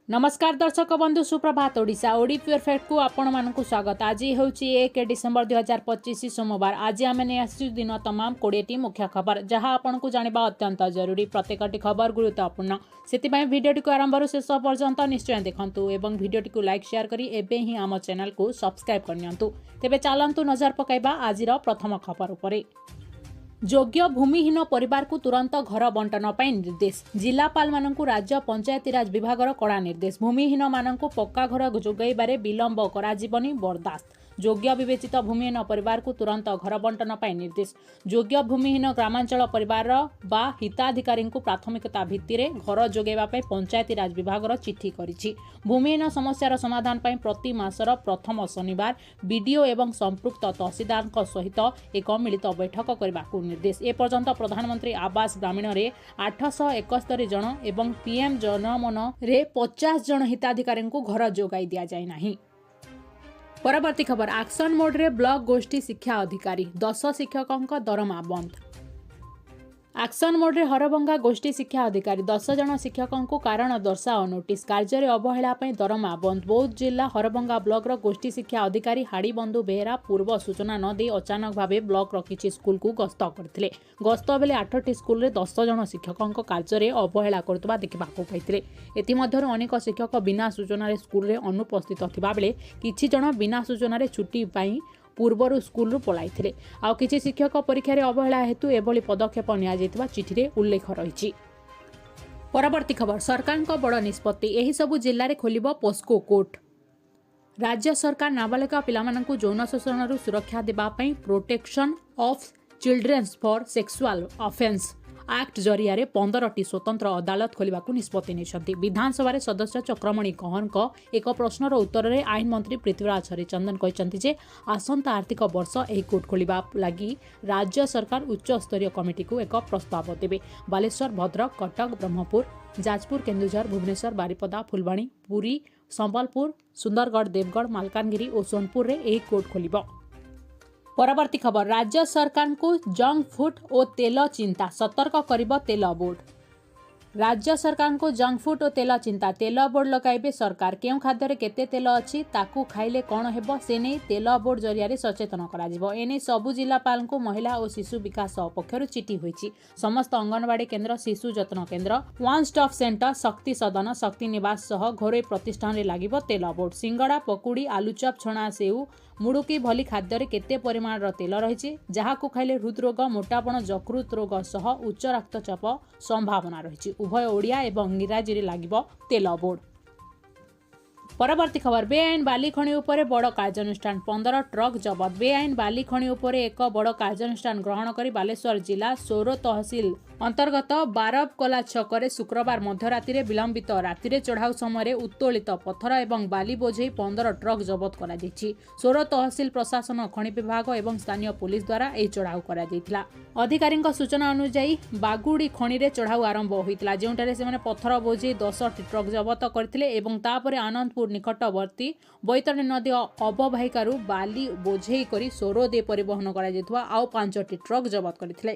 ନମସ୍କାର ଦର୍ଶକ ବନ୍ଧୁ, ସୁପ୍ରଭାତ ଓଡ଼ିଶା। ଓଡ଼ି ପରଫେକ୍ଟକୁ ଆପଣମାନଙ୍କୁ ସ୍ୱାଗତ। ଆଜି ହେଉଛି 1 ଡିସେମ୍ବର 2025, ସୋମବାର। ଆଜି ଆମେ ନେଇ ଆସିଛୁ ଦିନ ତମାମ 20ଟି ମୁଖ୍ୟ ଖବର, ଯାହା ଆପଣଙ୍କୁ ଜାଣିବା ଅତ୍ୟନ୍ତ ଜରୁରୀ। ପ୍ରତ୍ୟେକଟି ଖବର ଗୁରୁତ୍ୱପୂର୍ଣ୍ଣ, ସେଥିପାଇଁ ଭିଡ଼ିଓଟିକୁ ଆରମ୍ଭରୁ ଶେଷ ପର୍ଯ୍ୟନ୍ତ ନିଶ୍ଚୟ ଦେଖନ୍ତୁ ଏବଂ ଭିଡ଼ିଓଟିକୁ ଲାଇକ୍, ସେୟାର କରି ଏବେ ହିଁ ଆମ ଚ୍ୟାନେଲକୁ ସବସ୍କ୍ରାଇବ୍ କରିନିଅନ୍ତୁ। ତେବେ ଚାଲନ୍ତୁ ନଜର ପକାଇବା ଆଜିର ପ୍ରଥମ ଖବର ଉପରେ। ଯୋଗ୍ୟ ଭୂମିହୀନ ପରିବାରକୁ ତୁରନ୍ତ ଘର ବଣ୍ଟନ ପାଇଁ ନିର୍ଦ୍ଦେଶ। ଜିଲ୍ଲାପାଳମାନଙ୍କୁ ରାଜ୍ୟ ପଞ୍ଚାୟତିରାଜ ବିଭାଗର କଡ଼ା ନିର୍ଦ୍ଦେଶ। ଭୂମିହୀନମାନଙ୍କୁ ପକ୍କା ଘର ଯୋଗାଇବାରେ ବିଳମ୍ବ କରାଯିବନି ବରଦାସ୍ତ। ଯୋଗ୍ୟ ବିବେଚିତ ଭୂମିହୀନ ପରିବାରକୁ ତୁରନ୍ତ ଘର ବଣ୍ଟନ ପାଇଁ ନିର୍ଦ୍ଦେଶ। ଯୋଗ୍ୟ ଭୂମିହୀନ ଗ୍ରାମାଞ୍ଚଳ ପରିବାର ବା ହିତାଧିକାରୀଙ୍କୁ ପ୍ରାଥମିକତା ଭିତ୍ତିରେ ଘର ଯୋଗାଇବା ପାଇଁ ପଞ୍ଚାୟତିରାଜ ବିଭାଗର ଚିଠି କରିଛି। ଭୂମିହୀନ ସମସ୍ୟାର ସମାଧାନ ପାଇଁ ପ୍ରତି ମାସର ପ୍ରଥମ ଶନିବାର ବିଡିଓ ଏବଂ ସମ୍ପୃକ୍ତ ତହସିଲଦାରଙ୍କ ସହିତ ଏକ ମିଳିତ ବୈଠକ କରିବାକୁ ନିର୍ଦ୍ଦେଶ। ଏପର୍ଯ୍ୟନ୍ତ ପ୍ରଧାନମନ୍ତ୍ରୀ ଆବାସ ଗ୍ରାମୀଣରେ 871 ଜଣ ଏବଂ ପିଏମ୍ ଜନମନରେ 50 ଜଣ ହିତାଧିକାରୀଙ୍କୁ ଘର ଯୋଗାଇ ଦିଆଯାଇ ନାହିଁ। ପରବର୍ତ୍ତୀ ଖବର, ଆକ୍ସନ ମୋଡରେ ବ୍ଲକ ଗୋଷ୍ଠୀ ଶିକ୍ଷା ଅଧିକାରୀ, 10 ଶିକ୍ଷକଙ୍କ ଦରମା ବନ୍ଦ। ଆକ୍ସନ ମୋଡରେ ହରଭଙ୍ଗା ଗୋଷ୍ଠୀ ଶିକ୍ଷା ଅଧିକାରୀ, 10 ଜଣ ଶିକ୍ଷକଙ୍କୁ କାରଣ ଦର୍ଶାଅ ନୋଟିସ୍। କାର୍ଯ୍ୟରେ ଅବହେଳା ପାଇଁ ଦରମା ବନ୍ଦ। ବୌଦ୍ଧ ଜିଲ୍ଲା ହରଭଙ୍ଗା ବ୍ଲକର ଗୋଷ୍ଠୀ ଶିକ୍ଷା ଅଧିକାରୀ ହାଡ଼ିବନ୍ଧୁ ବେହେରା ପୂର୍ବ ସୂଚନା ନ ଦେଇ ଅଚାନକ ଭାବେ ବ୍ଲକର କିଛି ସ୍କୁଲକୁ ଗସ୍ତ କରିଥିଲେ। ଗସ୍ତ ବେଳେ ଆଠଟି ସ୍କୁଲରେ 10 ଜଣ ଶିକ୍ଷକଙ୍କ କାର୍ଯ୍ୟରେ ଅବହେଳା କରୁଥିବା ଦେଖିବାକୁ ପାଇଥିଲେ। ଏଥିମଧ୍ୟରୁ ଅନେକ ଶିକ୍ଷକ ବିନା ସୂଚନାରେ ସ୍କୁଲରେ ଅନୁପସ୍ଥିତ ଥିବାବେଳେ କିଛି ଜଣ ବିନା ସୂଚନାରେ ଛୁଟି ପାଇଁ ପୂର୍ବରୁ ସ୍କୁଲରୁ ପଳାଇଥିଲେ। ଆଉ କିଛି ଶିକ୍ଷକ ପରୀକ୍ଷାରେ ଅବହେଳା ହେତୁ ଏଭଳି ପଦକ୍ଷେପ ନିଆଯାଇଥିବା ଚିଠିରେ ଉଲ୍ଲେଖ ରହିଛି। ପରବର୍ତ୍ତୀ ଖବର, ସରକାରଙ୍କ ବଡ଼ ନିଷ୍ପତ୍ତି, ଏହିସବୁ ଜିଲ୍ଲାରେ ଖୋଲିବ ପୋସ୍କୋ କୋର୍ଟ। ରାଜ୍ୟ ସରକାର ନାବାଳିକା ପିଲାମାନଙ୍କୁ ଯୌନ ଶୋଷଣରୁ ସୁରକ୍ଷା ଦେବା ପାଇଁ Protection of Childrens for Sexual Offence Act ଜରିଆରେ 15ଟି ସ୍ୱତନ୍ତ୍ର ଅଦାଲତ ଖୋଲିବାକୁ ନିଷ୍ପତ୍ତି ନେଇଛନ୍ତି। ବିଧାନସଭାରେ ସଦସ୍ୟ ଚକ୍ରମଣି କହଁରଙ୍କ ଏକ ପ୍ରଶ୍ନର ଉତ୍ତରରେ ଆଇନ ମନ୍ତ୍ରୀ ପୃଥ୍ୱୀରାଜ ହରିଚନ୍ଦନ କହିଛନ୍ତି ଯେ ଆସନ୍ତା ଆର୍ଥିକ ବର୍ଷ ଏହି କୋର୍ଟ ଖୋଲିବା ଲାଗି ରାଜ୍ୟ ସରକାର ଉଚ୍ଚସ୍ତରୀୟ କମିଟିକୁ ଏକ ପ୍ରସ୍ତାବ ଦେବେ। ବାଲେଶ୍ୱର, ଭଦ୍ରକ, କଟକ, ବ୍ରହ୍ମପୁର, ଯାଜପୁର, କେନ୍ଦୁଝର, ଭୁବନେଶ୍ୱର, ବାରିପଦା, ଫୁଲବାଣୀ, ପୁରୀ, ସମ୍ବଲପୁର, ସୁନ୍ଦରଗଡ଼, ଦେବଗଡ଼, ମାଲକାନଗିରି ଓ ସୋନପୁରରେ ଏହି କୋର୍ଟ ଖୋଲିବ। ପରବର୍ତ୍ତୀ ଖବର, ରାଜ୍ୟ ସରକାରଙ୍କୁ ଜଙ୍କ ଫୁଡ୍ ଓ ତେଲ ଚିନ୍ତା, ସତର୍କ କରିବ ତେଲ ବୋର୍ଡ। ରାଜ୍ୟ ସରକାରଙ୍କୁ ଜଙ୍କ ଫୁଡ୍ ଓ ତେଲ ଚିନ୍ତା, ତେଲ ବୋର୍ଡ ଲଗାଇବେ ସରକାର। କେଉଁ ଖାଦ୍ୟରେ କେତେ ତେଲ ଅଛି, ତାକୁ ଖାଇଲେ କ'ଣ ହେବ, ସେ ନେଇ ତେଲ ବୋର୍ଡ ଜରିଆରେ ସଚେତନ କରାଯିବ। ଏନେଇ ସବୁ ଜିଲ୍ଲାପାଳଙ୍କୁ ମହିଳା ଓ ଶିଶୁ ବିକାଶ ପକ୍ଷରୁ ଚିଠି ହୋଇଛି। ସମସ୍ତ ଅଙ୍ଗନବାଡ଼ି କେନ୍ଦ୍ର, ଶିଶୁ ଯତ୍ନ କେନ୍ଦ୍ର, ୱାନ୍ ଷ୍ଟପ୍ ସେଣ୍ଟର, ଶକ୍ତି ସଦନ, ଶକ୍ତି ନିବାସ ସହ ଘରୋଇ ପ୍ରତିଷ୍ଠାନରେ ଲାଗିବ ତେଲ ବୋର୍ଡ। ସିଙ୍ଗଡ଼ା, ପକୁଡ଼ି, ଆଲୁଚପ, ଛଣା ସେଉ, ମୁଡ଼ୁକି ଭଳି ଖାଦ୍ୟରେ କେତେ ପରିମାଣର ତେଲ ରହିଛି, ଯାହାକୁ ଖାଇଲେ ହୃଦରୋଗ, ମୋଟାପଣ, ଯକୃତ ରୋଗ ସହ ଉଚ୍ଚ ରକ୍ତଚାପ ସମ୍ଭାବନା ରହିଛି, ଉଭୟ ଓଡ଼ିଆ ଏବଂ ଇଂରାଜୀରେ ଲାଗିବ ତେଲ ବୋର୍ଡ। ପରବର୍ତ୍ତୀ ଖବର, ବେଆଇନ ବାଲି ଖଣି ଉପରେ ବଡ଼ କାର୍ଯ୍ୟାନୁଷ୍ଠାନ, 15 ଟ୍ରକ୍ ଜବତ। ବେଆଇନ ବାଲି ଖଣି ଉପରେ ଏକ ବଡ଼ କାର୍ଯ୍ୟାନୁଷ୍ଠାନ ଗ୍ରହଣ କରି ବାଲେଶ୍ୱର ଜିଲ୍ଲା ସୋର ତହସିଲ ଅନ୍ତର୍ଗତ ବାରବକଲା ଛକରେ ଶୁକ୍ରବାର ମଧ୍ୟରାତିରେ ବିଳମ୍ବିତ ରାତିରେ ଚଢ଼ାଉ ସମୟରେ ଉତ୍ତୋଳିତ ପଥର ଏବଂ ବାଲି ବୋଝେଇ 15 ଟ୍ରକ୍ ଜବତ କରାଯାଇଛି। ସୋର ତହସିଲ ପ୍ରଶାସନ, ଖଣି ବିଭାଗ ଏବଂ ସ୍ଥାନୀୟ ପୋଲିସ ଦ୍ୱାରା ଏହି ଚଢ଼ାଉ କରାଯାଇଥିଲା। ଅଧିକାରୀଙ୍କ ସୂଚନା ଅନୁଯାୟୀ, ବାଗୁଡ଼ି ଖଣିରେ ଚଢ଼ାଉ ଆରମ୍ଭ ହୋଇଥିଲା, ଯେଉଁଠାରେ ସେମାନେ ପଥର ବୋଝେଇ 10ଟି ଟ୍ରକ୍ ଜବତ କରିଥିଲେ ଏବଂ ତାପରେ ଆନନ୍ଦପୁର ନିକଟବର୍ତ୍ତୀ ବୈତରଣୀ ନଦୀ ଅବବାହିକାରୁ ବାଲି ବୋଝେଇ କରି ସୋର ଦେଇ ପରିବହନ କରାଯାଇଥିବା ଆଉ ପାଞ୍ଚଟି ଟ୍ରକ୍ ଜବତ କରିଥିଲେ।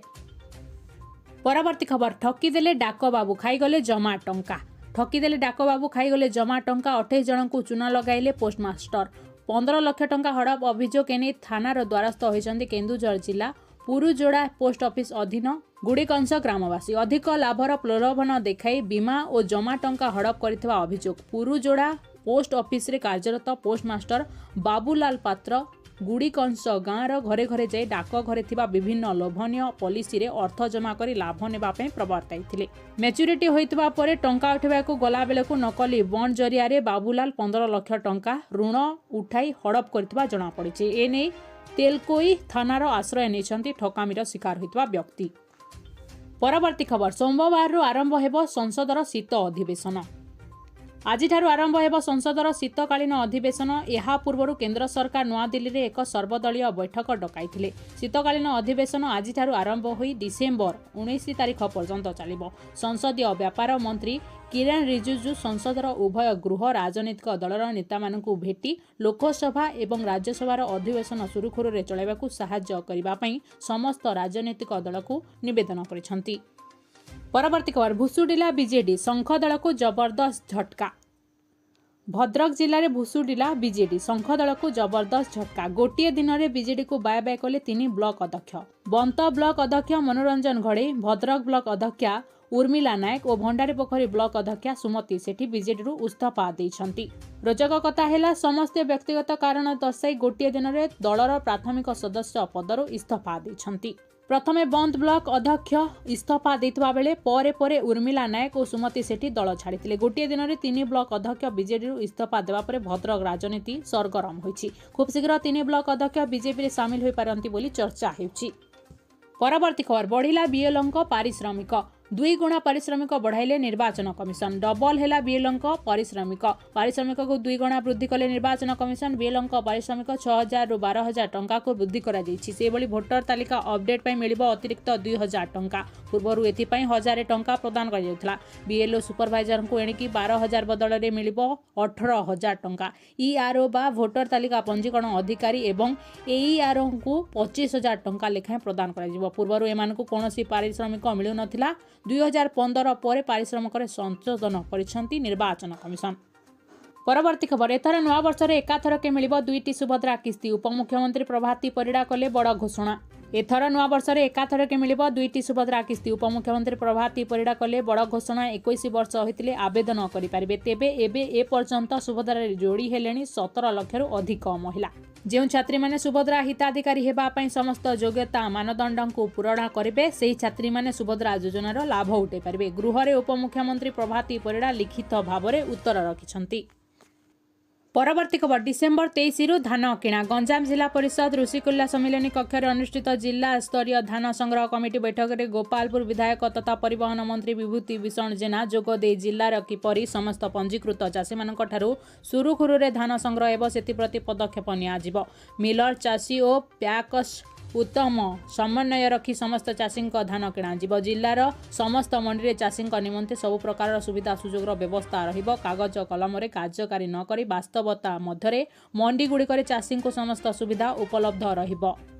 ପରବର୍ତ୍ତୀ ଖବର, ଠକିଦେଲେ ଡାକବାବୁ, ଖାଇଗଲେ ଜମା ଟଙ୍କା। ଠକିଦେଲେ ଡାକବାବୁ, ଖାଇଗଲେ ଜମା ଟଙ୍କା। 28 ଜଣଙ୍କୁ ଚୂନ ଲଗାଇଲେ ପୋଷ୍ଟମାଷ୍ଟର। 15 ଲକ୍ଷ ଟଙ୍କା ହଡପ ଅଭିଯୋଗ। ଏନେଇ ଥାନାର ଦ୍ୱାରସ୍ଥ ହୋଇଛନ୍ତି କେନ୍ଦୁଝର ଜିଲ୍ଲା ପୁରୁଯୋଡ଼ା ପୋଷ୍ଟ ଅଫିସ ଅଧୀନ ଗୁଡ଼ିକଂଶ ଗ୍ରାମବାସୀ। ଅଧିକ ଲାଭର ପ୍ରଲୋଭନ ଦେଖାଇ ବୀମା ଓ ଜମା ଟଙ୍କା ହଡପ କରିଥିବା ଅଭିଯୋଗ। ପୁରୁଯୋଡ଼ା ପୋଷ୍ଟ ଅଫିସରେ କାର୍ଯ୍ୟରତ ପୋଷ୍ଟମାଷ୍ଟର ବାବୁଲାଲ ପାତ୍ର ଗୁଡ଼ିକଂଶ ଗାଁର ଘରେ ଘରେ ଯାଇ ଡାକଘରେ ଥିବା ବିଭିନ୍ନ ଲୋଭନୀୟ ପଲିସିରେ ଅର୍ଥ ଜମା କରି ଲାଭ ନେବା ପାଇଁ ପ୍ରବର୍ତ୍ତାଇଥିଲେ। ମ୍ୟାଚୁରିଟି ହୋଇଥିବା ପରେ ଟଙ୍କା ଉଠାଇବାକୁ ଗଲାବେଳକୁ ନକଲି ବଣ୍ଡ ଜରିଆରେ ବାବୁଲାଲ 15 ଲକ୍ଷ ଟଙ୍କା ଋଣ ଉଠାଇ ହଡପ କରିଥିବା ଜଣାପଡ଼ିଛି। ଏନେଇ ତେଲକୋଇ ଥାନାର ଆଶ୍ରୟ ନେଇଛନ୍ତି ଠକାମିର ଶିକାର ହୋଇଥିବା ବ୍ୟକ୍ତି। ପରବର୍ତ୍ତୀ ଖବର, ସୋମବାରରୁ ଆରମ୍ଭ ହେବ ସଂସଦର ଶୀତ ଅଧିବେଶନ। ଆଜିଠାରୁ ଆରମ୍ଭ ହେବ ସଂସଦର ଶୀତକାଳୀନ ଅଧିବେଶନ। ଏହା ପୂର୍ବରୁ କେନ୍ଦ୍ର ସରକାର ନୂଆଦିଲ୍ଲୀରେ ଏକ ସର୍ବଦଳୀୟ ବୈଠକ ଡକାଇଥିଲେ। ଶୀତକାଳୀନ ଅଧିବେଶନ ଆଜିଠାରୁ ଆରମ୍ଭ ହୋଇ ଡିସେମ୍ବର 19 ତାରିଖ ପର୍ଯ୍ୟନ୍ତ ଚାଲିବ। ସଂସଦୀୟ ବ୍ୟାପାର ମନ୍ତ୍ରୀ କିରଣ ରିଜିଜୁ ସଂସଦର ଉଭୟ ଗୃହ ରାଜନୈତିକ ଦଳର ନେତାମାନଙ୍କୁ ଭେଟି ଲୋକସଭା ଏବଂ ରାଜ୍ୟସଭାର ଅଧିବେଶନ ସୁରୁଖୁରୁରେ ଚଳାଇବାକୁ ସାହାଯ୍ୟ କରିବା ପାଇଁ ସମସ୍ତ ରାଜନୈତିକ ଦଳକୁ ନିବେଦନ କରିଛନ୍ତି। ପରବର୍ତ୍ତୀ ଖବର, ଭୁଷୁଡ଼ିଲା ବିଜେଡି, ଶଙ୍ଖ ଦଳକୁ ଜବରଦସ୍ତ ଝଟକା। ଭଦ୍ରକ ଜିଲ୍ଲାରେ ଭୁଶୁଡ଼ିଲା ବିଜେଡି। ଶଙ୍ଖ ଦଳକୁ ଜବରଦସ୍ତ ଝଟକା। ଗୋଟିଏ ଦିନରେ ବିଜେଡିକୁ ବାଏ ବାଏ କଲେ 3 ବ୍ଲକ ଅଧ୍ୟକ୍ଷ। ବନ୍ତ ବ୍ଲକ ଅଧ୍ୟକ୍ଷ ମନୋରଞ୍ଜନ ଘଡ଼େଇ, ଭଦ୍ରକ ବ୍ଲକ ଅଧ୍ୟକ୍ଷା ଉର୍ମିଲା ନାୟକ ଓ ଭଣ୍ଡାରୀପୋଖରୀ ବ୍ଲକ ଅଧ୍ୟକ୍ଷା ସୁମତି ସେଠୀ ବିଜେଡିରୁ ଇସ୍ତଫା ଦେଇଛନ୍ତି। ରୋଚକ କଥା ହେଲା, ସମସ୍ତେ ବ୍ୟକ୍ତିଗତ କାରଣ ଦର୍ଶାଇ ଗୋଟିଏ ଦିନରେ ଦଳର ପ୍ରାଥମିକ ସଦସ୍ୟ ପଦରୁ ଇସ୍ତଫା ଦେଇଛନ୍ତି। ପ୍ରଥମେ ବନ୍ତ ବ୍ଲକ ଅଧ୍ୟକ୍ଷ ଇସ୍ତଫା ଦେଇଥିବା ବେଳେ ପରେ ପରେ ଉର୍ମିଲା ନାୟକ ଓ ସୁମତି ସେଠୀ ଦଳ ଛାଡ଼ିଥିଲେ। ଗୋଟିଏ ଦିନରେ 3 ବ୍ଲକ ଅଧ୍ୟକ୍ଷ ବିଜେଡିରୁ ଇସ୍ତଫା ଦେବା ପରେ ଭଦ୍ରକ ରାଜନୀତି ସରଗରମ ହୋଇଛି। ଖୁବ୍ ଶୀଘ୍ର 3 ବ୍ଲକ ଅଧ୍ୟକ୍ଷ ବିଜେପିରେ ସାମିଲ ହୋଇପାରନ୍ତି ବୋଲି ଚର୍ଚ୍ଚା ହେଉଛି। ପରବର୍ତ୍ତୀ ଖବର, ବଢ଼ିଲା ବିଏଲଓଙ୍କ ପାରିଶ୍ରମିକ। 2 ଗୁଣା ପାରିଶ୍ରମିକ ବଢ଼ାଇଲେ ନିର୍ବାଚନ କମିଶନ। ଡବଲ ହେଲା ବିଏଲଓଙ୍କ ପାରିଶ୍ରମିକ। ପାରିଶ୍ରମିକକୁ 2 ଗୁଣା ବୃଦ୍ଧି କଲେ ନିର୍ବାଚନ କମିଶନ। ବିଏଲଓଙ୍କ ପାରିଶ୍ରମିକ 6000ରୁ 12,000 ଟଙ୍କାକୁ ବୃଦ୍ଧି କରାଯାଇଛି। ସେହିଭଳି ଭୋଟର ତାଲିକା ଅପଡେଟ୍ ପାଇଁ ମିଳିବ ଅତିରିକ୍ତ 2000 ଟଙ୍କା। ପୂର୍ବରୁ ଏଥିପାଇଁ 1000 ଟଙ୍କା ପ୍ରଦାନ କରାଯାଉଥିଲା। ବିଏଲଓ ସୁପରଭାଇଜରଙ୍କୁ ଏଣିକି 12,000 ବଦଳରେ ମିଳିବ 18,000 ଟଙ୍କା। ଇଆର୍ଓ ବା ଭୋଟର ତାଲିକା ପଞ୍ଜୀକରଣ ଅଧିକାରୀ ଏବଂ ଏଇଆର୍ଓଙ୍କୁ 25,000 ଟଙ୍କା ଲେଖାଏଁ ପ୍ରଦାନ କରାଯିବ। ପୂର୍ବରୁ ଏମାନଙ୍କୁ କୌଣସି ପାରିଶ୍ରମିକ ମିଳୁନଥିଲା। 2015 ପରେ ପାରିଶ୍ରମିକରେ ସଂଶୋଧନ କରିଛନ୍ତି ନିର୍ବାଚନ କମିଶନ। ପରବର୍ତ୍ତୀ ଖବର, ଏଥର ନୂଆବର୍ଷରେ ଏକାଥରକେ ମିଳିବ 2ଟି ସୁଭଦ୍ରା କିସ୍ତି। ଉପମୁଖ୍ୟମନ୍ତ୍ରୀ ପ୍ରଭାତୀ ପରିଡ଼ା କଲେ ବଡ଼ ଘୋଷଣା। ଏଥର ନୂଆବର୍ଷରେ ଏକାଥରକେ ମିଳିବ 2ଟି ସୁଭଦ୍ରା କିସ୍ତି। ଉପମୁଖ୍ୟମନ୍ତ୍ରୀ ପ୍ରଭାତୀ ପରିଡ଼ା କଲେ ବଡ଼ ଘୋଷଣା। 21 ବର୍ଷ ହୋଇଥିଲେ ଆବେଦନ କରିପାରିବେ। ତେବେ ଏବେ ଏପର୍ଯ୍ୟନ୍ତ ସୁଭଦ୍ରାରେ ଯୋଡ଼ି ହେଲେଣି 17 ଲକ୍ଷରୁ ଅଧିକ ମହିଳା। ଯେଉଁ ଛାତ୍ରୀମାନେ ସୁଭଦ୍ରା ହିତାଧିକାରୀ ହେବା ପାଇଁ ସମସ୍ତ ଯୋଗ୍ୟତା ମାନଦଣ୍ଡଙ୍କୁ ପୂରଣ କରିବେ, ସେହି ଛାତ୍ରୀମାନେ ସୁଭଦ୍ରା ଯୋଜନାର ଲାଭ ଉଠାଇ ପାରିବେ। ଗୃହରେ ଉପମୁଖ୍ୟମନ୍ତ୍ରୀ ପ୍ରଭାତୀ ପରିଡ଼ା ଲିଖିତ ଭାବରେ ଉତ୍ତର ରଖିଛନ୍ତି। ପରବର୍ତ୍ତୀ ଖବର, ଡିସେମ୍ବର 23ରୁ ଧାନ କିଣା। ଗଞ୍ଜାମ ଜିଲ୍ଲା ପରିଷଦ ଋଷିକୁଲ୍ୟା ସମ୍ମିଳନୀ କକ୍ଷରେ ଅନୁଷ୍ଠିତ ଜିଲ୍ଲା ସ୍ତରୀୟ ଧାନ ସଂଗ୍ରହ କମିଟି ବୈଠକରେ ଗୋପାଳପୁର ବିଧାୟକ ତଥା ପରିବହନ ମନ୍ତ୍ରୀ ବିଭୂତି ଭୂଷଣ ଜେନା ଯୋଗ ଦେଇ ଜିଲ୍ଲାର କିପରି ସମସ୍ତ ପଞ୍ଜୀକୃତ ଚାଷୀମାନଙ୍କଠାରୁ ସୁରୁଖୁରୁରେ ଧାନ ସଂଗ୍ରହ ହେବ ସେଥିପ୍ରତି ପଦକ୍ଷେପ ନିଆଯିବ। ମିଲର, ଚାଷୀ ଓ ପ୍ୟାକସ୍ ଉତ୍ତମ ସମନ୍ୱୟ ରଖି ସମସ୍ତ ଚାଷୀଙ୍କ ଧାନ କିଣାଯିବ। ଜିଲ୍ଲାର ସମସ୍ତ ମଣ୍ଡିରେ ଚାଷୀଙ୍କ ନିମନ୍ତେ ସବୁ ପ୍ରକାରର ସୁବିଧା ସୁଯୋଗର ବ୍ୟବସ୍ଥା ରହିବ। କାଗଜ କଲମରେ କାର୍ଯ୍ୟକାରୀ ନ କରି ବାସ୍ତବତା ମଧ୍ୟରେ ମଣ୍ଡିଗୁଡ଼ିକରେ ଚାଷୀଙ୍କୁ ସମସ୍ତ ସୁବିଧା ଉପଲବ୍ଧ ରହିବ।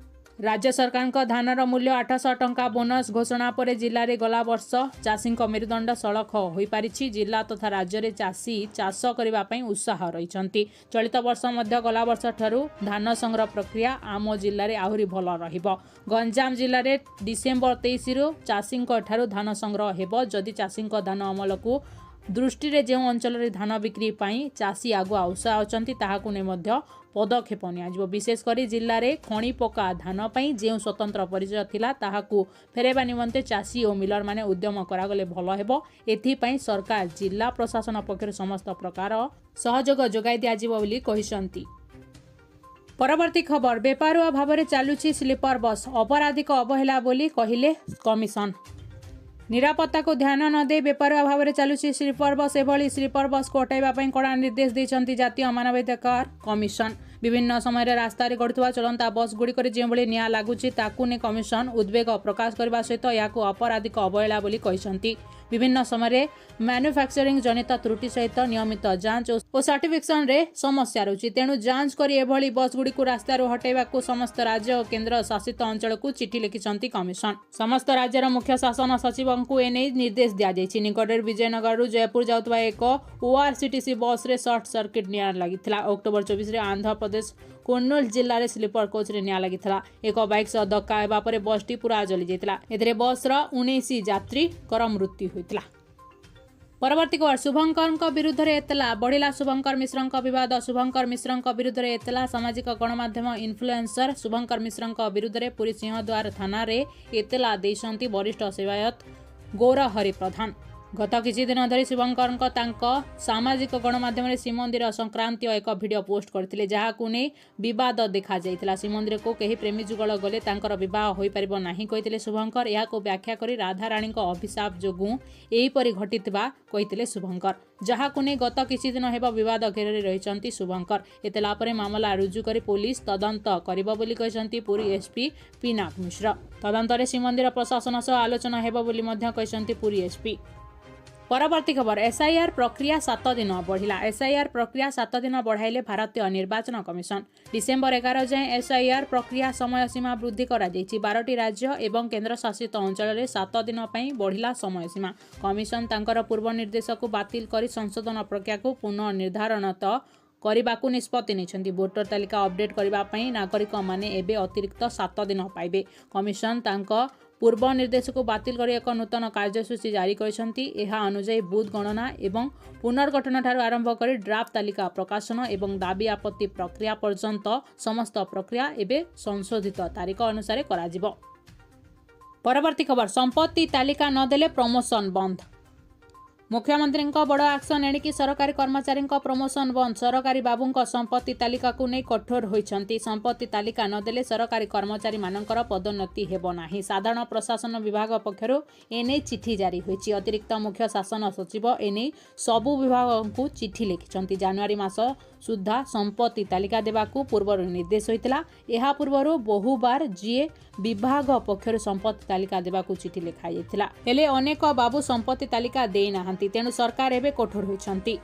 ରାଜ୍ୟ ସରକାରଙ୍କ ଧାନର ମୂଲ୍ୟ 800 ଟଙ୍କା ବୋନସ୍ ଘୋଷଣା ପରେ ଜିଲ୍ଲାରେ ଗଲା ବର୍ଷ ଚାଷୀଙ୍କ ମେରୁଦଣ୍ଡ ସଳଖ ହୋଇପାରିଛି। ଜିଲ୍ଲା ତଥା ରାଜ୍ୟରେ ଚାଷୀ ଚାଷ କରିବା ପାଇଁ ଉତ୍ସାହ ରହିଛନ୍ତି। ଚଳିତ ବର୍ଷ ମଧ୍ୟ ଗଲା ବର୍ଷଠାରୁ ଧାନ ସଂଗ୍ରହ ପ୍ରକ୍ରିୟା ଆମ ଜିଲ୍ଲାରେ ଆହୁରି ଭଲ ରହିବ। ଗଞ୍ଜାମ ଜିଲ୍ଲାରେ ଡିସେମ୍ବର 23ରୁ ଚାଷୀଙ୍କ ଠାରୁ ଧାନ ସଂଗ୍ରହ ହେବ। ଯଦି ଚାଷୀଙ୍କ ଧାନ ଅମଳକୁ ଦୃଷ୍ଟିରେ ଯେଉଁ ଅଞ୍ଚଳରେ ଧାନ ବିକ୍ରି ପାଇଁ ଚାଷୀ ଆଗୁଆ ଉତ୍ସାହ ଅଛନ୍ତି, ତାହାକୁ ନେଇ ମଧ୍ୟ ପଦକ୍ଷେପ ନିଆଯିବ। ବିଶେଷ କରି ଜିଲ୍ଲାରେ ଖଣି ପକା ଧାନ ପାଇଁ ଯେଉଁ ସ୍ୱତନ୍ତ୍ର ପରିଚୟ ଥିଲା, ତାହାକୁ ଫେରାଇବା ନିମନ୍ତେ ଚାଷୀ ଓ ମିଲରମାନେ ଉଦ୍ୟମ କରାଗଲେ ଭଲ ହେବ। ଏଥିପାଇଁ ସରକାର ଜିଲ୍ଲା ପ୍ରଶାସନ ପକ୍ଷରୁ ସମସ୍ତ ପ୍ରକାର ସହଯୋଗ ଯୋଗାଇ ଦିଆଯିବ ବୋଲି କହିଛନ୍ତି। ପରବର୍ତ୍ତୀ ଖବର, ବେପାରୁଆ ଭାବରେ ଚାଲୁଛି ସ୍ଲିପର ବସ୍, ଅପରାଧିକ ଅବହେଳା ବୋଲି କହିଲେ କମିଶନ। ନିରାପତ୍ତାକୁ ଧ୍ୟାନ ନ ଦେଇ ବେପାରୁଆ ଭାବରେ ଚାଲୁଛି ସ୍ଲିପର ବସ୍। ଏଭଳି ସ୍ଲିପର ବସ୍କୁ ହଟାଇବା ପାଇଁ କଡ଼ା ନିର୍ଦ୍ଦେଶ ଦେଇଛନ୍ତି ଜାତୀୟ ମାନବାଧିକାର କମିଶନ। ବିଭିନ୍ନ ସମୟରେ ରାସ୍ତାରେ ଗଡ଼ୁଥିବା ଚଳନ୍ତା ବସ୍ ଗୁଡ଼ିକରେ ଯେଉଁଭଳି ନିଆଁ ଲାଗୁଛି, ତାକୁ ନେଇ କମିଶନ ଉଦ୍ବେଗ ପ୍ରକାଶ କରିବା ସହିତ ଏହାକୁ ଅପରାଧିକ ଅବହେଳା ବୋଲି କହିଛନ୍ତି। ବିଭିନ୍ନ ସମୟରେ ମ୍ୟାନୁଫ୍ୟାକ୍ଚରିଂ ଜନିତ ତ୍ରୁଟି ସହିତ ନିୟମିତ ଯାଞ୍ଚ ଓ ସାର୍ଟିଫିକେସନରେ ସମସ୍ୟା ରହୁଛି। ତେଣୁ ଯାଞ୍ଚ କରି ଏଭଳି ବସ୍ଗୁଡ଼ିକୁ ରାସ୍ତାରୁ ହଟାଇବାକୁ ସମସ୍ତ ରାଜ୍ୟ ଓ କେନ୍ଦ୍ର ଶାସିତ ଅଞ୍ଚଳକୁ ଚିଠି ଲେଖିଛନ୍ତି କମିଶନ। ସମସ୍ତ ରାଜ୍ୟର ମୁଖ୍ୟ ଶାସନ ସଚିବଙ୍କୁ ଏନେଇ ନିର୍ଦ୍ଦେଶ ଦିଆଯାଇଛି। ନିକଟରେ ବିଜୟନଗରରୁ ଜୟପୁର ଯାଉଥିବା ଏକ ଓଆରସିଟିସି ବସ୍ରେ ସର୍ଟ ସର୍କିଟ୍ ନିଆଁ ଲାଗିଥିଲା। ଅକ୍ଟୋବର 24ରେ ଆନ୍ଧ୍ରପ୍ରଦେଶ କୁର୍ଣ୍ଣୁଲ ଜିଲ୍ଲାରେ ସ୍ଲିପର କୋଚ୍ରେ ନିଆଁ ଲାଗିଥିଲା। ଏକ ବାଇକ୍ ସହ ଧକ୍କା ହେବା ପରେ ବସ୍ଟି ପୁରା ଜଳିଯାଇଥିଲା। ଏଥିରେ ବସ୍ର 19 ଯାତ୍ରୀଙ୍କର ମୃତ୍ୟୁ ହୋଇଥିଲା। ପରବର୍ତ୍ତୀ ଖବର, ଶୁଭଙ୍କରଙ୍କ ବିରୁଦ୍ଧରେ ଏତଲା। ବଢ଼ିଲା ଶୁଭଙ୍କର ମିଶ୍ରଙ୍କ ବିବାଦ। ଶୁଭଙ୍କର ମିଶ୍ରଙ୍କ ବିରୁଦ୍ଧରେ ଏତଲା। ସାମାଜିକ ଗଣମାଧ୍ୟମ ଇନଫ୍ଲୁଏନ୍ସର ଶୁଭଙ୍କର ମିଶ୍ରଙ୍କ ବିରୁଦ୍ଧରେ ପୁରୀ ସିଂହଦ୍ୱାର ଥାନାରେ ଏତଲା ଦେଇଛନ୍ତି ବରିଷ୍ଠ ସେବାୟତ ଗୌରହରି ପ୍ରଧାନ। ଗତ କିଛି ଦିନ ଧରି ଶୁଭଙ୍କରଙ୍କ ତାଙ୍କ ସାମାଜିକ ଗଣମାଧ୍ୟମରେ ଶ୍ରୀମନ୍ଦିର ସଂକ୍ରାନ୍ତୀୟ ଏକ ଭିଡ଼ିଓ ପୋଷ୍ଟ କରିଥିଲେ, ଯାହାକୁ ନେଇ ବିବାଦ ଦେଖାଯାଇଥିଲା। ଶ୍ରୀମନ୍ଦିରକୁ କେହି ପ୍ରେମୀ ଯୁଗଳ ଗଲେ ତାଙ୍କର ବିବାହ ହୋଇପାରିବ ନାହିଁ କହିଥିଲେ ଶୁଭଙ୍କର। ଏହାକୁ ବ୍ୟାଖ୍ୟା କରି ରାଧାରାଣୀଙ୍କ ଅଭିଶାପ ଯୋଗୁଁ ଏହିପରି ଘଟିଥିବା କହିଥିଲେ ଶୁଭଙ୍କର, ଯାହାକୁ ନେଇ ଗତ କିଛି ଦିନ ହେବ ବିବାଦ ଘେରରେ ରହିଛନ୍ତି ଶୁଭଙ୍କର। ଏତଲା ପରେ ମାମଲା ରୁଜୁ କରି ପୋଲିସ ତଦନ୍ତ କରିବ ବୋଲି କହିଛନ୍ତି ପୁରୀ ଏସ୍ପି ପିନାକ ମିଶ୍ର। ତଦନ୍ତରେ ଶ୍ରୀମନ୍ଦିର ପ୍ରଶାସନ ସହ ଆଲୋଚନା ହେବ ବୋଲି ମଧ୍ୟ କହିଛନ୍ତି ପୁରୀ ଏସ୍ପି। ପରବର୍ତ୍ତୀ ଖବର, ଏସ୍ଆଇଆର୍ ପ୍ରକ୍ରିୟା 7 ଦିନ ବଢ଼ିଲା। ଏସ୍ଆଇଆର୍ ପ୍ରକ୍ରିୟା 7 ଦିନ ବଢ଼ାଇଲେ ଭାରତୀୟ ନିର୍ବାଚନ କମିଶନ। ଡିସେମ୍ବର 11 ଯାଏଁ ଏସ୍ଆଇଆର୍ ପ୍ରକ୍ରିୟା ସମୟସୀମା ବୃଦ୍ଧି କରାଯାଇଛି। 12ଟି ରାଜ୍ୟ ଏବଂ କେନ୍ଦ୍ରଶାସିତ ଅଞ୍ଚଳରେ 7 ଦିନ ପାଇଁ ବଢ଼ିଲା ସମୟସୀମା। କମିଶନ ତାଙ୍କର ପୂର୍ବ ନିର୍ଦ୍ଦେଶକୁ ବାତିଲ କରି ସଂଶୋଧନ ପ୍ରକ୍ରିୟାକୁ ପୁନଃ ନିର୍ଦ୍ଧାରଣ କରିବାକୁ ନିଷ୍ପତ୍ତି ନେଇଛନ୍ତି। ଭୋଟର ତାଲିକା ଅପଡେଟ୍ କରିବା ପାଇଁ ନାଗରିକମାନେ ଏବେ ଅତିରିକ୍ତ 7 ଦିନ ପାଇବେ। କମିଶନ ତାଙ୍କ ପୂର୍ବ ନିର୍ଦ୍ଦେଶକୁ ବାତିଲ କରି ଏକ ନୂତନ କାର୍ଯ୍ୟସୂଚୀ ଜାରି କରିଛନ୍ତି। ଏହା ଅନୁଯାୟୀ ବୁଥ୍ ଗଣନା ଏବଂ ପୁନର୍ଗଠନଠାରୁ ଆରମ୍ଭ କରି ଡ୍ରାଫ୍ଟ ତାଲିକା ପ୍ରକାଶନ ଏବଂ ଦାବି ଆପତ୍ତି ପ୍ରକ୍ରିୟା ପର୍ଯ୍ୟନ୍ତ ସମସ୍ତ ପ୍ରକ୍ରିୟା ଏବେ ସଂଶୋଧିତ ତାରିଖ ଅନୁସାରେ କରାଯିବ। ପରବର୍ତ୍ତୀ ଖବର, ସମ୍ପତ୍ତି ତାଲିକା ନଦେଲେ ପ୍ରମୋସନ ବନ୍ଦ। ମୁଖ୍ୟମନ୍ତ୍ରୀଙ୍କ ବଡ଼ ଆକ୍ସନ। ଏଣିକି ସରକାରୀ କର୍ମଚାରୀଙ୍କ ପ୍ରମୋସନ ବନ୍ଦ। ସରକାରୀ ବାବୁଙ୍କ ସମ୍ପତ୍ତି ତାଲିକାକୁ ନେଇ କଠୋର ହୋଇଛନ୍ତି। ସମ୍ପତ୍ତି ତାଲିକା ନଦେଲେ ସରକାରୀ କର୍ମଚାରୀମାନଙ୍କର ପଦୋନ୍ନତି ହେବ ନାହିଁ। ସାଧାରଣ ପ୍ରଶାସନ ବିଭାଗ ପକ୍ଷରୁ ଏନେଇ ଚିଠି ଜାରି ହୋଇଛି। ଅତିରିକ୍ତ ମୁଖ୍ୟ ଶାସନ ସଚିବ ଏନେଇ ସବୁ ବିଭାଗଙ୍କୁ ଚିଠି ଲେଖିଛନ୍ତି। ଜାନୁଆରୀ ମାସ ସୁଦ୍ଧା ସମ୍ପତ୍ତି ତାଲିକା ଦେବାକୁ ପୂର୍ବରୁ ନିର୍ଦ୍ଦେଶ ହୋଇଥିଲା। ଏହା ପୂର୍ବରୁ ବହୁବାର ଜିଏ ବିଭାଗ ପକ୍ଷରୁ ସମ୍ପତ୍ତି ତାଲିକା ଦେବାକୁ ଚିଠି ଲେଖାଯାଇଥିଲା। ହେଲେ ଅନେକ ବାବୁ ସମ୍ପତ୍ତି ତାଲିକା ଦେଇନାହାନ୍ତି। ତେଣୁ ସରକାର ଏବେ କଠୋର ହୋଇଛନ୍ତି।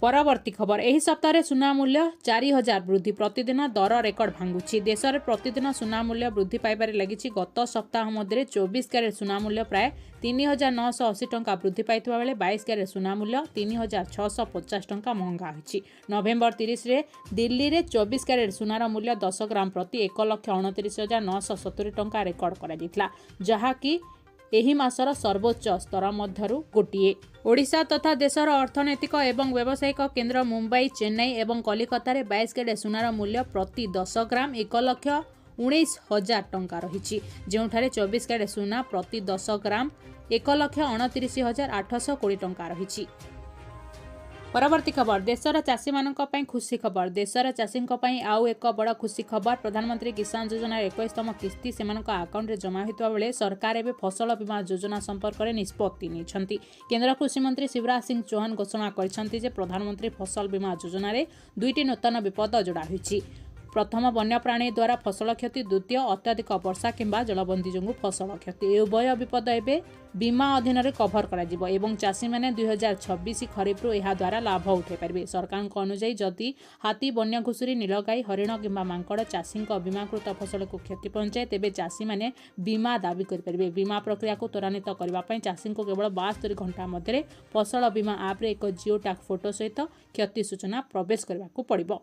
ପରବର୍ତ୍ତୀ ଖବର, ଏହି ସପ୍ତାହରେ ସୁନା ମୂଲ୍ୟ 4000 ବୃଦ୍ଧି। ପ୍ରତିଦିନ ଦର ରେକର୍ଡ ଭାଙ୍ଗୁଛି। ଦେଶରେ ପ୍ରତିଦିନ ସୁନା ମୂଲ୍ୟ ବୃଦ୍ଧି ପାଇବାରେ ଲାଗିଛି। ଗତ ସପ୍ତାହ ମଧ୍ୟରେ 24 କ୍ୟାରେଟ୍ ସୁନା ମୂଲ୍ୟ ପ୍ରାୟ 3980 ଟଙ୍କା ବୃଦ୍ଧି ପାଇଥିବା ବେଳେ 22 କ୍ୟାରେଟ୍ ସୁନା ମୂଲ୍ୟ 3650 ଟଙ୍କା ମହଙ୍ଗା ହୋଇଛି। ନଭେମ୍ବର 30ରେ ଦିଲ୍ଲୀରେ 24 କ୍ୟାରେଟ୍ ସୁନାର ମୂଲ୍ୟ 10 ଗ୍ରାମ ପ୍ରତି 1,29,970 ଟଙ୍କା ରେକର୍ଡ କରାଯାଇଥିଲା, ଯାହାକି ଏହି ମାସର ସର୍ବୋଚ୍ଚ ସ୍ତର ମଧ୍ୟରୁ ଗୋଟିଏ। ଓଡ଼ିଶା ତଥା ଦେଶର ଅର୍ଥନୈତିକ ଏବଂ ବ୍ୟବସାୟିକ କେନ୍ଦ୍ର ମୁମ୍ବାଇ, ଚେନ୍ନାଇ ଏବଂ କଲିକତାରେ 22 କ୍ୟାରେଟ୍ ସୁନାର ମୂଲ୍ୟ ପ୍ରତି 10 ଗ୍ରାମ 1,19,000 ଟଙ୍କା ରହିଛି, ଯେଉଁଠାରେ 24 କ୍ୟାରେଟ୍ ସୁନା ପ୍ରତି 10 ଗ୍ରାମ 1,29,820 ଟଙ୍କା ରହିଛି। ପରବର୍ତ୍ତୀ ଖବର, ଦେଶର ଚାଷୀମାନଙ୍କ ପାଇଁ ଖୁସି ଖବର। ଦେଶର ଚାଷୀଙ୍କ ପାଇଁ ଆଉ ଏକ ବଡ଼ ଖୁସି ଖବର। ପ୍ରଧାନମନ୍ତ୍ରୀ କିଷାନ ଯୋଜନାର 21ତମ କିସ୍ତି ସେମାନଙ୍କ ଆକାଉଣ୍ଟରେ ଜମା ହୋଇଥିବା ବେଳେ ସରକାର ଏବେ ଫସଲ ବୀମା ଯୋଜନା ସମ୍ପର୍କରେ ନିଷ୍ପତ୍ତି ନେଇଛନ୍ତି। କେନ୍ଦ୍ର କୃଷିମନ୍ତ୍ରୀ ଶିବରାଜ ସିଂ ଚୌହାନ ଘୋଷଣା କରିଛନ୍ତି ଯେ ପ୍ରଧାନମନ୍ତ୍ରୀ ଫସଲ ବୀମା ଯୋଜନାରେ ଦୁଇଟି ନୂତନ ବିପଦ ଯୋଡ଼ା ହୋଇଛି। ପ୍ରଥମ, ବନ୍ୟପ୍ରାଣୀ ଦ୍ୱାରା ଫସଲ କ୍ଷତି। ଦ୍ୱିତୀୟ, ଅତ୍ୟଧିକ ବର୍ଷା କିମ୍ବା ଜଳବନ୍ଦୀ ଯୋଗୁଁ ଫସଲ କ୍ଷତି। ଏ ଉଭୟ ବିପଦ ଏବେ ବୀମା ଅଧୀନରେ କଭର କରାଯିବ ଏବଂ ଚାଷୀମାନେ 2026 ଖରିଫରୁ ଏହା ଦ୍ୱାରା ଲାଭ ଉଠାଇ ପାରିବେ। ସରକାରଙ୍କ ଅନୁଯାୟୀ, ଯଦି ହାତୀ, ବନ୍ୟ ଘୁଷୁରୀ, ନୀଳଗାଈ, ହରିଣ କିମ୍ବା ମାଙ୍କଡ଼ ଚାଷୀଙ୍କ ବୀମାକୃତ ଫସଲକୁ କ୍ଷତି ପହଞ୍ଚାଏ, ତେବେ ଚାଷୀମାନେ ବୀମା ଦାବି କରିପାରିବେ। ବୀମା ପ୍ରକ୍ରିୟାକୁ ତ୍ୱରାନ୍ୱିତ କରିବା ପାଇଁ ଚାଷୀଙ୍କୁ କେବଳ 72 ଘଣ୍ଟା ମଧ୍ୟରେ ଫସଲ ବୀମା ଆପ୍ରେ ଏକ ଜିଓ ଟ୍ୟାଗ୍ ଫଟୋ ସହିତ କ୍ଷତି ସୂଚନା ପ୍ରବେଶ କରିବାକୁ ପଡ଼ିବ।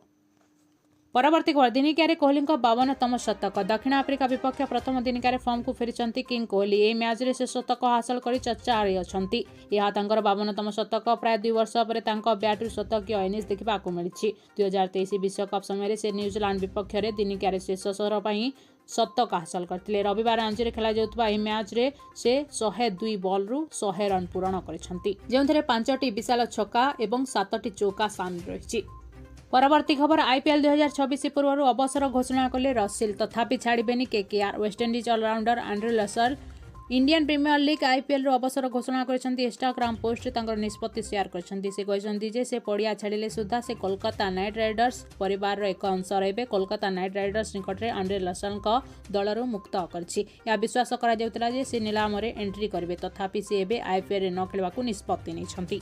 ପରବର୍ତ୍ତୀ ଖବର, ଦିନିକିଆରେ କୋହଲିଙ୍କ 52ତମ ଶତକ। ଦକ୍ଷିଣ ଆଫ୍ରିକା ବିପକ୍ଷ ପ୍ରଥମ ଦିନିକିଆରେ ଫର୍ମକୁ ଫେରିଛନ୍ତି କିଙ୍ଗ କୋହଲି। ଏହି ମ୍ୟାଚ୍ରେ ସେ ଶତକ ହାସଲ କରି ଚର୍ଚ୍ଚାରେ ଅଛନ୍ତି। ଏହା ତାଙ୍କର 52ତମ ଶତକ। ପ୍ରାୟ 2 ବର୍ଷ ପରେ ତାଙ୍କ ବ୍ୟାଟ୍ରୁ ଶତକୀୟ ଇନିଂସ ଦେଖିବାକୁ ମିଳିଛି। 2023 ବିଶ୍ୱକପ୍ ସମୟରେ ସେ ନ୍ୟୁଜିଲାଣ୍ଡ ବିପକ୍ଷରେ ଦିନିକିଆରେ ଶେଷ ଥର ପାଇଁ ଶତକ ହାସଲ କରିଥିଲେ। ରବିବାର ରାଞ୍ଚିରେ ଖେଳାଯାଉଥିବା ଏହି ମ୍ୟାଚ୍ରେ ସେ 102 ବଲ୍ରୁ 100 ରନ୍ ପୂରଣ କରିଛନ୍ତି, ଯେଉଁଥିରେ ପାଞ୍ଚଟି ବିଶାଳ ଛକା ଏବଂ ସାତଟି ଚୌକା ସାମିଲ ରହିଛି। ପରବର୍ତ୍ତୀ ଖବର, ଆଇପିଏଲ୍ 2026 ପୂର୍ବରୁ ଅବସର ଘୋଷଣା କଲେ ରସିଲ, ତଥାପି ଛାଡ଼ିବେନି KKR. West Indies allrounder Andre Russell Indian premier league ଆଇପିଏଲ୍ରୁ ଅବସର ଘୋଷଣା କରିଛନ୍ତି। ଇନଷ୍ଟାଗ୍ରାମ ପୋଷ୍ଟରେ ତାଙ୍କର ନିଷ୍ପତ୍ତି ସେୟାର କରିଛନ୍ତି। ସେ କହିଛନ୍ତି ଯେ ସେ ପଡ଼ିଆ ଛାଡ଼ିଲେ ସୁଦ୍ଧା ସେ କୋଲକାତା ନାଇଟ୍ ରାଇଡର୍ସ ପରିବାରର ଏକ ଅଂଶ ରହିବେ। କୋଲକାତା ନାଇଟ୍ ରାଇଡର୍ସ ନିକଟରେ ଆଣ୍ଡ୍ରେ ରସଲଙ୍କ ଦଳରୁ ମୁକ୍ତ କରିଛି। ଏହା ବିଶ୍ୱାସ କରାଯାଉଥିଲା ଯେ ସେ ନିଲାମରେ ଏଣ୍ଟ୍ରି କରିବେ, ତଥାପି ସେ ଏବେ ଆଇପିଏଲ୍ରେ ନ ଖେଳିବାକୁ ନିଷ୍ପତ୍ତି ନେଇଛନ୍ତି।